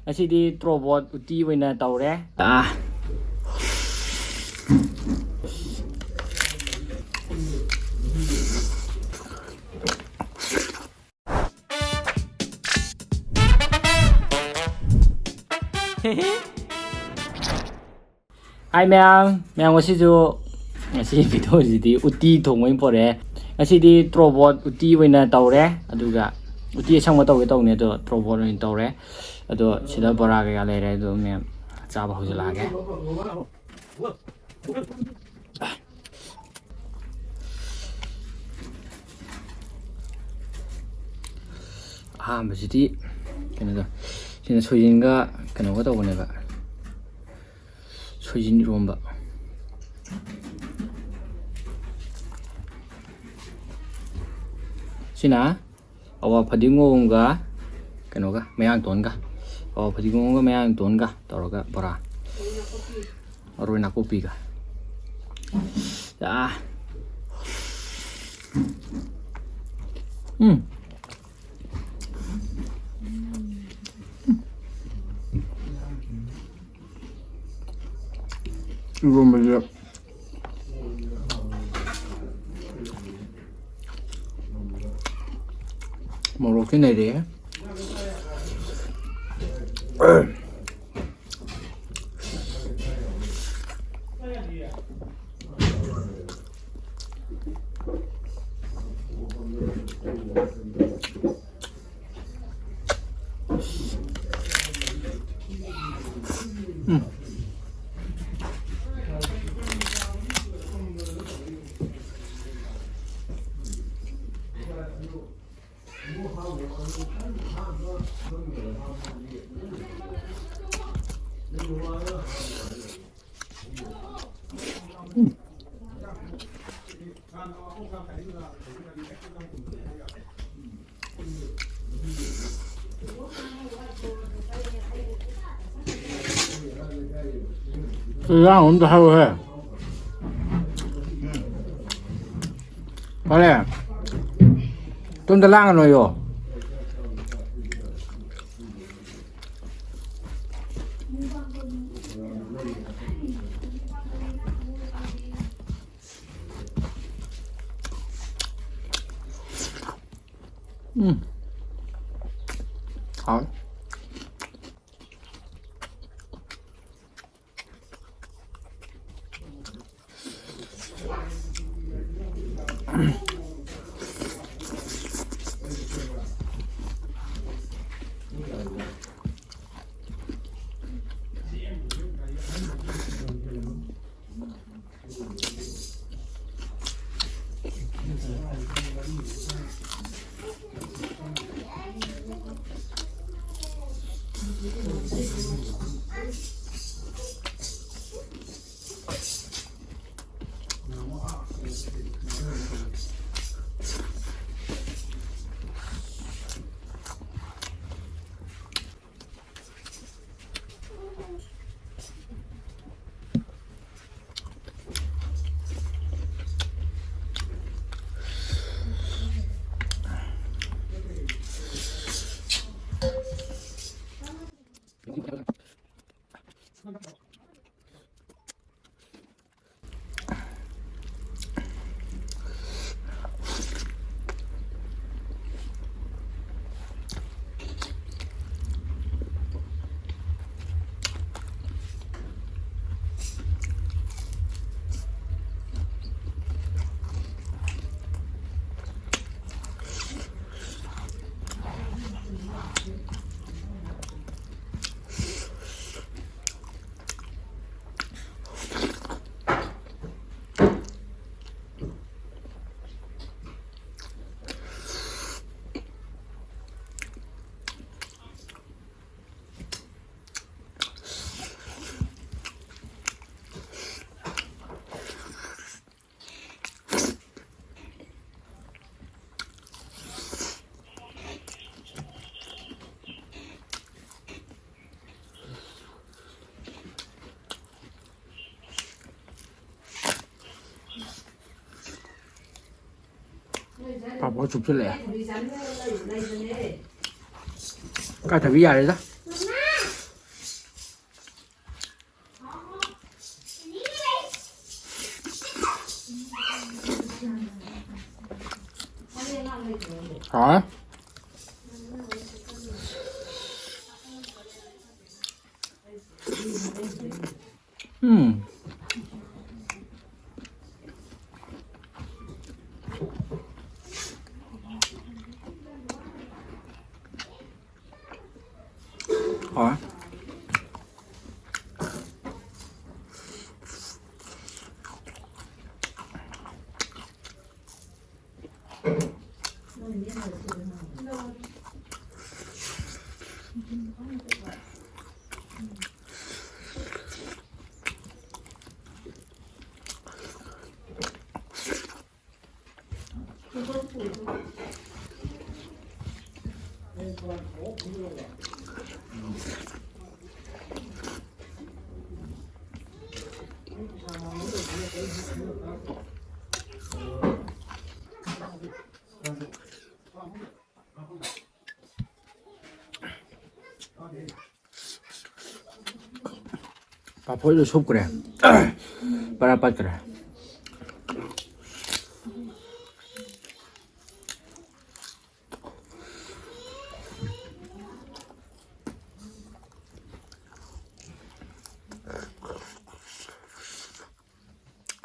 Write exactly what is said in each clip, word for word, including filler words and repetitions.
ꯉꯁꯤꯗꯤ ꯇ꯭ꯔꯣꯕꯣꯠ ꯎꯇꯤ ꯑꯣꯏꯅ ꯇꯧꯔꯦ꯫ ꯑꯥ꯫ ꯍꯥꯏ ꯃꯌꯥꯝ, ꯃꯌꯥꯝ ꯉꯁꯤꯁꯨ, ꯉꯁꯤ ꯚꯤꯗꯤꯑꯣꯁꯤꯗꯤ ꯎꯇꯤ ꯊꯣꯡꯕ ꯑꯣꯏꯅ ꯄꯣꯔꯛꯑꯦ꯫ ꯉꯁꯤꯗꯤ ꯇ꯭ꯔꯣꯕꯣꯠ ꯎꯇꯤ ꯑꯣꯏꯅ ꯇꯧꯔꯦ, ꯑꯗꯨꯒ ꯎꯇꯤ ꯑꯁꯪꯕ ꯇꯧꯒꯦ ꯇꯧꯕꯅꯦ, ꯑꯗꯣ ꯇ꯭ꯔꯣꯕꯣꯠ ꯑꯣꯏꯅ ꯇꯧꯔꯦ꯫ ꯑꯗꯣ ꯁꯤꯗ ꯕꯣꯔꯥ ꯀꯩꯀꯥ ꯂꯩꯔꯦ, ꯑꯗꯣ ꯃꯌꯥꯝ ꯆꯥꯕ ꯍꯧꯖꯤꯜꯂꯛꯑꯒꯦ꯫ ꯑꯍꯥꯟꯕꯁꯤꯗꯤ ꯀꯩꯅꯣꯗꯣ, ꯁꯤꯅ ꯁꯣꯏꯖꯤꯟꯒ ꯀꯩꯅꯣꯒ ꯇꯧꯕꯅꯦꯕ, ꯁꯣꯏꯖꯤꯟ ꯏꯔꯣꯝꯕ, ꯁꯤꯅ ꯑꯋꯥ ꯐꯗꯤꯒꯣꯝꯒ ꯀꯩꯅꯣꯒ, ꯃꯌꯥꯡꯇꯣꯟꯒ, ꯑꯋꯥ ꯐꯗꯤꯒꯣꯝꯒ ꯃꯌꯥꯡꯇꯣꯟꯒ ꯇꯧꯔꯒ ꯕꯣꯔꯥ, ꯃꯔꯣꯏ ꯅꯥꯀꯨꯞꯄꯤꯒ꯫ ꯑꯥ꯫ ꯎꯝ꯫ ꯏꯔꯣꯝꯕꯁꯦ ꯃꯣꯔꯣꯛꯁꯤ ꯅꯩꯔꯦꯍꯦ꯫ ꯏꯟꯖꯥꯡ ꯑꯝꯇ ꯍꯥꯏꯔꯛꯑꯣꯍꯦ꯫ ꯐꯔꯦ꯫ ꯇꯨꯝꯗ ꯂꯥꯡꯒꯅꯣꯌꯣ꯫ ꯎꯝ꯫ ꯍꯥꯎꯋꯦ꯫ ꯄꯥꯐꯣꯔ ꯆꯨꯞꯁꯤꯜꯂꯛꯑꯦ꯫ ꯏꯀꯥꯏꯊꯕꯤ ꯌꯥꯔꯦꯗ꯫ ꯍꯥꯎꯋꯦ꯫ ꯎꯝ꯫ ꯍꯥꯎꯋꯦ꯫ ꯄꯥꯐꯣꯔꯁꯨ ꯁꯨꯞꯈ꯭ꯔꯦ꯫ ꯄꯔꯥ ꯄꯠꯈ꯭ꯔꯦ꯫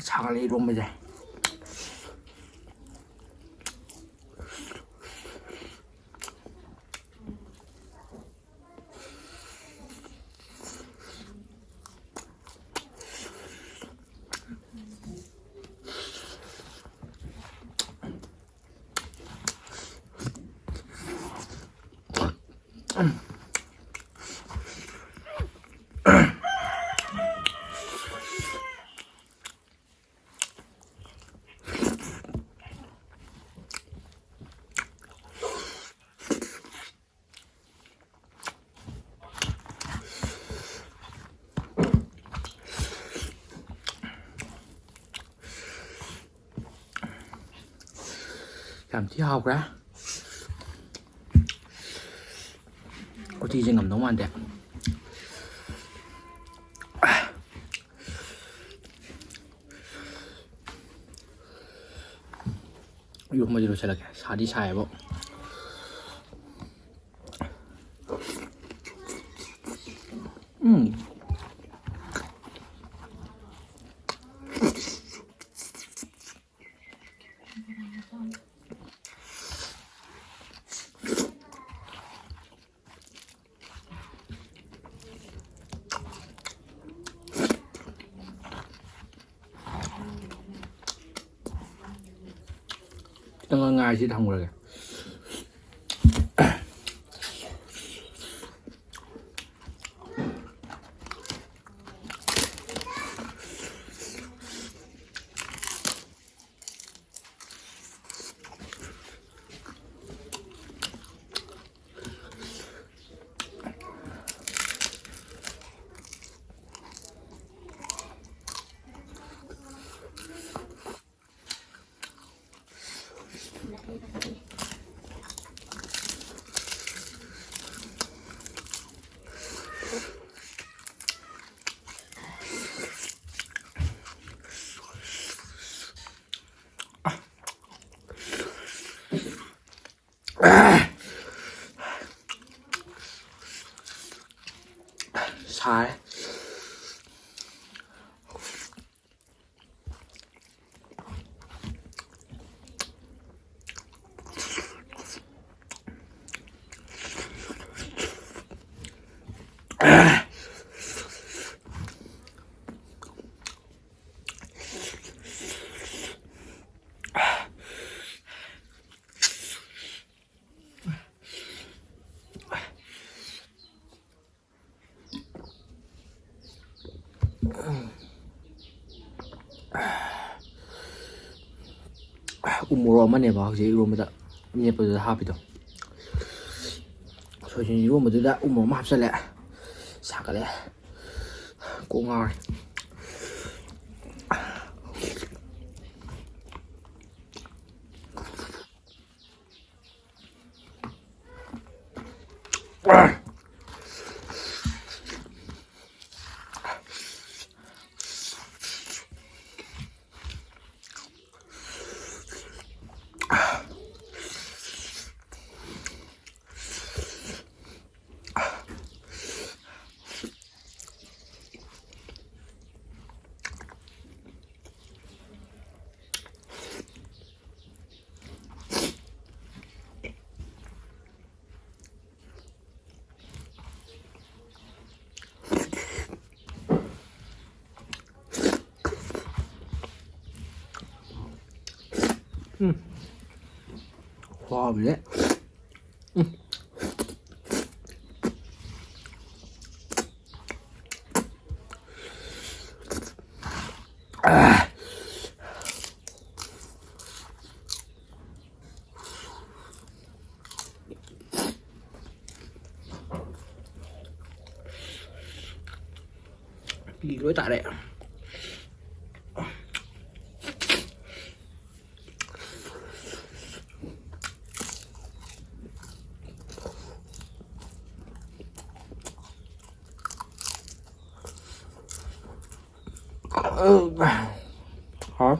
ꯁꯥꯒꯠꯂꯦ ꯏꯔꯣꯝꯕꯁꯦ꯫ ꯌꯥꯝ ꯊꯤ ꯍꯥꯎꯈ꯭ꯔꯦ꯫ ꯎꯇꯤꯁꯦ ꯉꯝꯗꯧ ꯃꯥꯟꯗꯦ꯫ ꯏꯔꯣꯝꯕꯁꯦ ꯂꯣꯏꯁꯤꯜꯂꯒꯦ꯫ ꯁꯥꯗꯤ ꯁꯥꯏꯌꯦꯕ꯫ ꯎꯝ꯫ ꯈꯤꯇꯪ ꯉꯥꯏꯔꯁꯤ, ꯊꯝꯈ꯭ꯔꯒꯦ꯫ ꯁꯥꯏ꯫ ꯎ ꯃꯣꯔꯣꯛ ꯑꯃꯅꯦꯕ ꯍꯧꯖꯤꯛ ꯏꯔꯣꯟꯕꯗ ꯃꯦꯠꯄꯗꯨꯗ ꯍꯥꯞꯄꯤꯗꯣ꯫ ꯁꯣꯏꯖꯤꯟ ꯏꯔꯣꯟꯕꯗꯨꯗ ꯎ ꯃꯣꯔꯣꯛ ꯑꯃ ꯍꯥꯞꯆꯜꯂꯦ꯫ ꯁꯥꯒꯠꯂꯦ꯫ ꯀꯣꯛ ꯉꯥꯎꯔꯦ꯫ ꯎꯝ꯫ ꯍꯥꯎꯕꯅꯦ꯫ ꯎꯝ꯫ ꯄꯤ ꯂꯣꯏ ꯇꯥꯔꯦ꯫ ꯍꯥꯎ꯫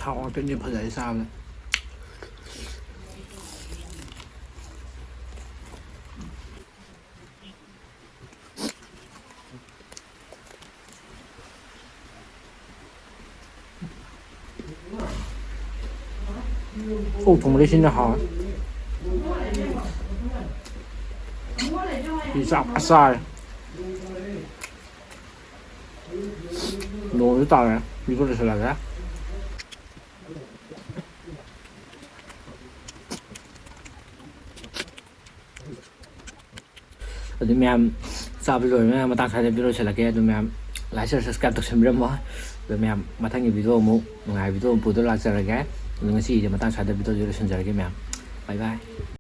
ꯊꯥꯎ ꯉꯥꯛꯇꯅꯦ ꯐꯖꯔꯦ ꯆꯥꯕꯗ꯫ ꯑꯣꯛ ꯊꯣꯡꯕꯗꯩ ꯁꯤꯅ ꯍꯥꯎꯋꯦ꯫ ꯁꯤ ꯆꯥꯛ ꯐꯖ ꯆꯥꯔꯦ꯫ ꯅꯣꯡꯁꯨ ꯇꯥꯔꯦ꯫ ꯚꯤꯗꯤꯑꯣ ꯂꯣꯏꯁꯤꯜꯂꯒꯦ꯫ ꯑꯗꯨ ꯃꯌꯥꯝ ꯆꯥꯕ ꯂꯣꯏꯔ ꯃꯌꯥꯝ ꯃꯇꯥꯡ ꯁ꯭ꯋꯥꯏꯗ ꯚꯤꯗꯤꯑꯣ ꯂꯣꯏꯁꯤꯜꯂꯛꯀꯦ꯫ ꯑꯗꯨ ꯃꯌꯥꯝ like, share, subscribe ꯇꯧꯁꯟꯕꯤꯔꯝꯃꯣ꯫ ꯑꯗꯣ ꯃꯌꯥꯝ, ꯃꯊꯪꯒꯤ video ꯑꯃꯨꯛ ꯅꯨꯡꯉꯥꯏꯕ video ꯑꯃ ꯄꯨꯗꯨꯅ ꯂꯥꯛꯆꯔꯒꯦ꯫ ꯑꯗꯣ ꯉꯁꯤꯒꯤꯗꯤ ꯃꯇꯥꯡ ꯁ꯭ꯋꯥꯏꯗ video ꯁꯦ ꯂꯣꯏꯁꯤꯟꯖꯔꯒꯦ ꯃꯌꯥꯝ꯫ Bye bye꯫